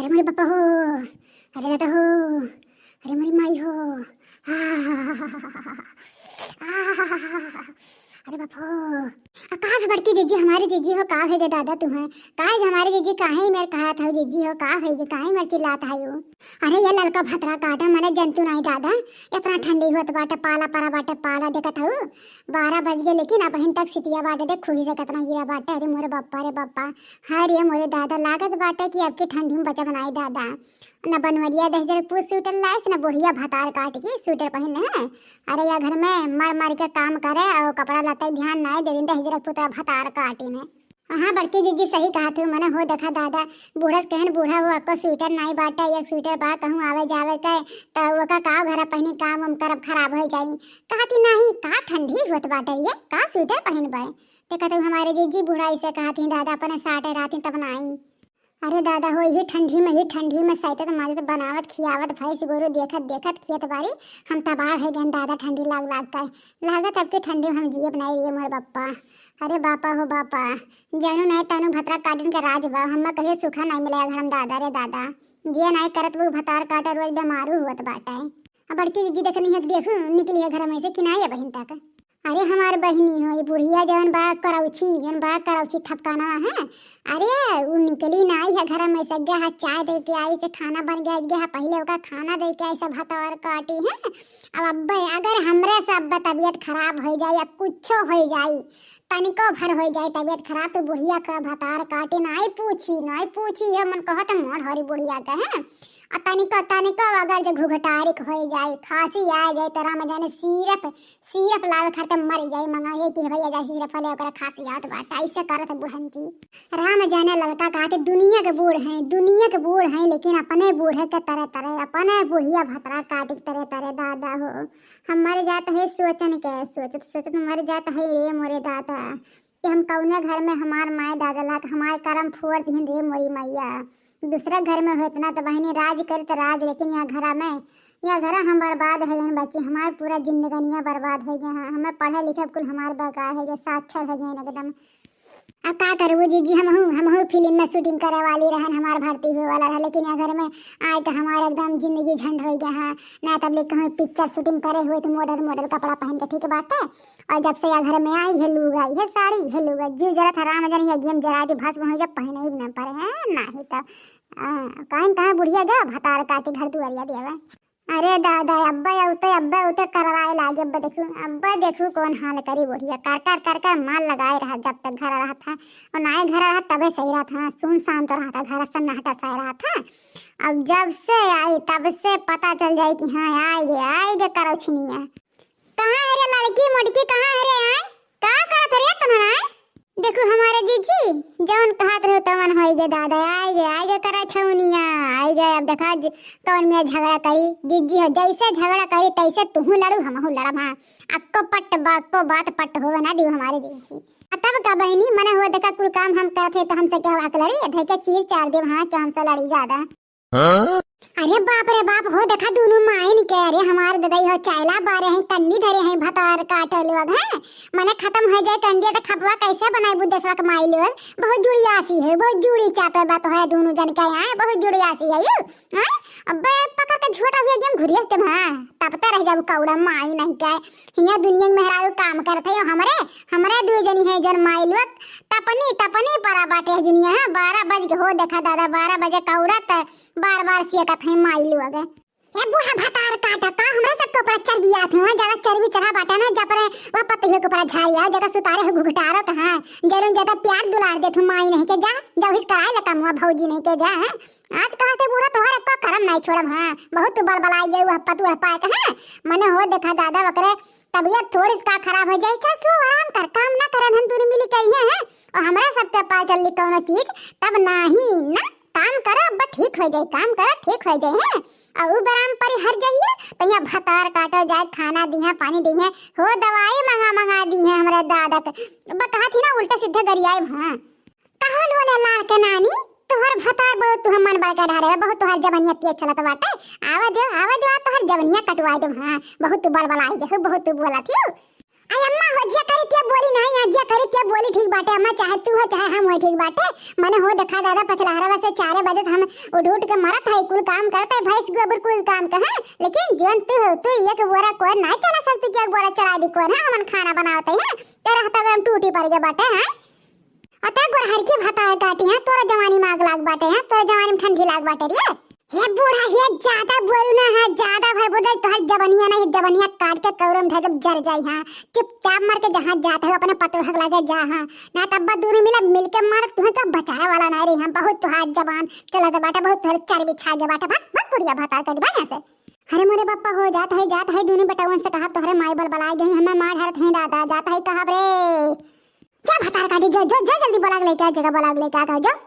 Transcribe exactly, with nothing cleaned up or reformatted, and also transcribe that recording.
अरे मोरे बापा हो, अरे दादा हो, अरे मोरी माई हो, आ, आ, अरे बाप हो। आ, का भे बड़की जीजी, हमारी जीजी हो, का भे गे दादा तुम्हें? का है हमारी जीजी, काहे मेरे कहा था जीजी हो, का है गे, काहे मेरे चिल्लात है हो? अरे ये ललका भतरा काटा, मने जंतु नहीं दादा, इतना ठंडी होत बाटे, पाला परा बाटे, पाला देखत हऊ, बारह बज गए, लेकिन अबहिन तक सितिया बाटे, देख खुही से कितना गिरा बाटे। अरे मोरे बापा रे बापा, हाय रे मोरे दादा, लागत बाटे कि अब की ठंडी में बचा बनाई दादा। न बनवरिया दहिजरपुर स्वेटर लाइस, न बुढ़िया भतार काट के स्वेटर पहिन है। अरे या घर में मर मर के काम करे और कपड़ा लत्ता ध्यान नाई दे दिन, दहिजरपुर भतार काटी ने। हाँ बड़की जीजी सही कहा तू, मने हो देखा दादा, बूढ़ा से कहन बूढ़ा हो, आपको स्वेटर नाई बाटे, एक स्वेटर बा कहूँ आवे जावे के, तो ओका का घर पहिनी काम उम करब खराब हो जाई। कहती नहीं का ठंडी होत बाटे ये, का स्वेटर पहिनबे? ते कहते हमारे जीजी बूढ़ा ऐसे कहती दादा अपने साटे रहती तब नाई। अरे दादा हो, यही ठंडी में, यही ठंडी में सैतत माजत बनावत खियावत भैंस गोरू देखत देखत खियत बारी, हम तबाह हो गए दादा ठंडी लाग लाग के। लागत अब के ठंडी में हम जियब नहीं रहिए मोर बापा। अरे बापा हो बापा, जानू नहीं तनु भतरा काटिन के राज बा, हम्मा कहियो सूखा नहीं मिले घर में दादा रे दादा। जिया नहीं करत वो भतार काटा रोज बीमारू हुअत बाटे। अब बड़की दीदी देखनी है, देखू निकली है घर में से कि नहीं है बहिन तक। अरे हमार बहिनी हो, ये बुढ़िया जवन बा करौछी, जवन बा करौछी थपकाना है। अरे उ निकली नाई है घर में से, गे हा चाय दे के आई से खाना बन गया, गे हा पहले ओका खाना दे के आई सब हथौर काटी है। अब अब्बे अगर हमरे से अब्बे तबीयत खराब हो जाए या कुछो हो जाए, तनिको भर हो जाए तबीयत खराब तो बुढ़िया का भतार काटी नाई पूछी, नाई पूछी है मन कहत मोड़ हरी बुढ़िया का है। आ तनिको तनिको अगर जो घुघटारिक हो जाए, खांसी आ जाए तो राम जाने सिरप सिरप लावे खरते मर जाई, मंगाई कि भैया जा सिरप ले ओकरा खांसी आवत बाटे, ऐसे करत बुढ़न जी। राम जाने ललका काटे दुनिया के बूढ़ हैं, दुनिया के बूढ़ हैं, लेकिन अपने बूढ़े के तरे तरे, अपने बुढ़िया भतरा काटे के तरे तरे दादा हो। हम मर जात है सोचन के, सोचत सोचत मर जात है रे मोरे दादा। कि हम कौने घर में हमार माय दादा लाग हमार करम फोड़ दिहन रे मोरी मैया। दूसरा घर में होत ना तो बहिनी राज करत राज, लेकिन यह घरा में, यह घरा हम बर्बाद हो गए बच्ची, हमार पूरा जिंदगानिया बर्बाद हो गया है। हमें पढ़े लिखे कुल हमार बेकार हो गया, साक्षर हो गए एकदम। अब का करबू जीजी, हमहू हमहू फिल्म में शूटिंग करे वाली रहन, हमार भर्ती हुए वाला रहे, लेकिन यह घर में आए तो हमार एकदम जिंदगी झंड हो गया है। ना तब ले कहूँ पिक्चर शूटिंग करे हुए तो मॉडल मॉडल कपड़ा पहन के ठीक बाटे, और जब से यह घर में आई है लुगाई है साड़ी है लुगा, जीव जरा था राम जाने ये गेम जरा दी भस्म हो जा पहने ही ना पड़े हैं, ना ही तो कहीं कहाँ बुढ़िया गया भतार काटी घर दुआरिया देवे। अरे दादा, अब्बे उते, अब्बे उते करवाए लागे, अब्बे देखू, अब्बे देखू कौन हाल करी बुढ़िया, कर कर कर कर माल लगाए रहा जब तक घर रहा था, और नाए घर रहा तबे सही रहा था, सुनसान तो रहा था घर, सन्नाटा सा रहा था। अब जब से आई तब से पता चल जाए कि हाँ आए गे, आए गे करौछनिया। कहाँ है रे लड़की मोटकी, कहाँ है रे आए? का करत रे तनन आए? देखू हमारे जीजी, जौन कहत रहो तवन होई गे दादा, आए गे, आए गे करा छौनिया, आए गे। अब देखा ज-, कौन में झगड़ा करी, जीजी हो जैसे झगड़ा करी तैसे तुहू लड़ू हमहू लड़ब, हाँ। अक्को पट बा-, अक्को बात पट होवे ना दियो हमारे जीजी। आ तब का बहिनी, मने हो देखा कुल काम हम करत है तो हमसे क्या हक लड़ी, धै के चीर चार देव, हाँ, क्या हमसे लड़ी ज्यादा। हाँ? अरे बाप रे बाप हो, देखा दोनों माइन के, अरे हमार ददाई हो चायला बारे हैं, कन्नी धरे हैं, भतार काटे लोग हैं, मने खत्म हो जाए कंडिया तो खपवा कैसे बनाए बुद्धेश्वर के माई लोग। बहुत जुड़ियासी है, बहुत जुड़ी चापे बात है दोनों जन के यहाँ, बहुत जुड़ियासी है यू। हैं? अबे पकड़ के झोटा हुआ गेम घुरियस के हाँ, तब तो रह जाबू कौड़ा माई नहीं के। हिया दुनिया में मेहरारू काम करत है हमरे, हमरे दो जनी है जन माई लोग, तपनी तपनी परा बाटे है दुनिया, हाँ, बारह बज के हो देखा दादा, बारह बजे कौड़ा त बार बार सियकत है माई लोग। ए बूढ़ा भतार काटा, का हमरा सबके ऊपर चर्बी आत है, ज्यादा चर्बी चढ़ा बाटा ना, जा परे वह पतैया के ऊपर झारी आ, जगह सुतारे हो घुघटारो कहाँ, जरूर ज्यादा प्यार दुलार देत हूँ माई नहीं के, जा, जा उहिस कराए लका मुआ भौजी नहीं के, जा, हैं? आज कहा थे बूढ़ा तोहर एको करम नहीं छोड़म, हाँ, बहुत तू बलबलाई गए वह पतु है पाए के, हैं? मने हो देखा दादा वकरे तबीयत थोड़ी सा खराब हो जाए, चल सो आराम कर, काम ना करन हम दोनों मिली करिए, हैं? और हमरा सबके पाए कर ली कौनो चीज, तब नाही ना काम करो, अब ठीक हो जाए, काम करो, ठीक हो जाए, हैं? और उ बराम परी हर जाइए, तो यहाँ भतार काटो जाए, खाना दिहे, पानी दिहे, हो दवाई मंगा मंगा दिहे हमरे दादा के। अब कहा थी ना उल्टा सीधा गरियाए, हाँ। कहो लोले लाड़ के नानी, तोहर भतार बहुत तू हमन बड़का ढारे है, बहुत तोहर जवनिया पिए चलत बाटे। आवा दे, आवा दे, तोहर जवनिया कटवा दे, हाँ। बहुत तू बलबलाई गए हो, बहुत तू बोला थी। आई अम्मा हो, जे करी ते बोली नहीं, या जे करी ते बोली ठीक बाटे अम्मा, चाहे तू हो चाहे हम हो ठीक बाटे। मने हो देखा दादा, पछलहरवा से चारे बजे से हम उठ उठ के मरत है, कुल काम करत है, भैंस गोबर कुल काम के है, लेकिन जीवन तू हो, तू एक बोरा कोई नहीं चला सकती कि एक बोरा चला दी कोई, हाँ, हमन खाना बनावत है, ते रहता हम टूटी पड़ गए बाटे, हाँ। अतः गोरहर की भतार काटी, हाँ, तोरा जवानी में आग लाग बाटे, हाँ, तोरा जवानी में ठंडी लाग बाटे रे। हे बूढ़ा, हे ज्यादा बोलू ना, हाँ, ज्यादा भर बोले, तोहर जबनिया ना, ये जबनिया काट के कौरम धर के जर जाई, हाँ। चुपचाप मर के जहाँ जात है, अपने पतोह के लगे जा, हाँ। ना तब बा दोनों मिला, मिल के मार, तुहे का बचाए वाला ना रही, हाँ। बहुत तोहार जबान चलत बाटे, बहुत तोहर चर्बी छा गए बाटे, भाग, भाग, बुढ़िया भतार काटी, भाग यहाँ से। अरे मोरे बप्पा हो, जात है, जात है, दोनों बेटवन से कहा, तोहरे माई बल बलाए गई, हमें मार हरत है दादा, जात है, कहा रे। क्या भतार काटी, जो, जो, जो जल्दी बोला के लेके आ, जगह बोला के लेके आ, कहा, जो।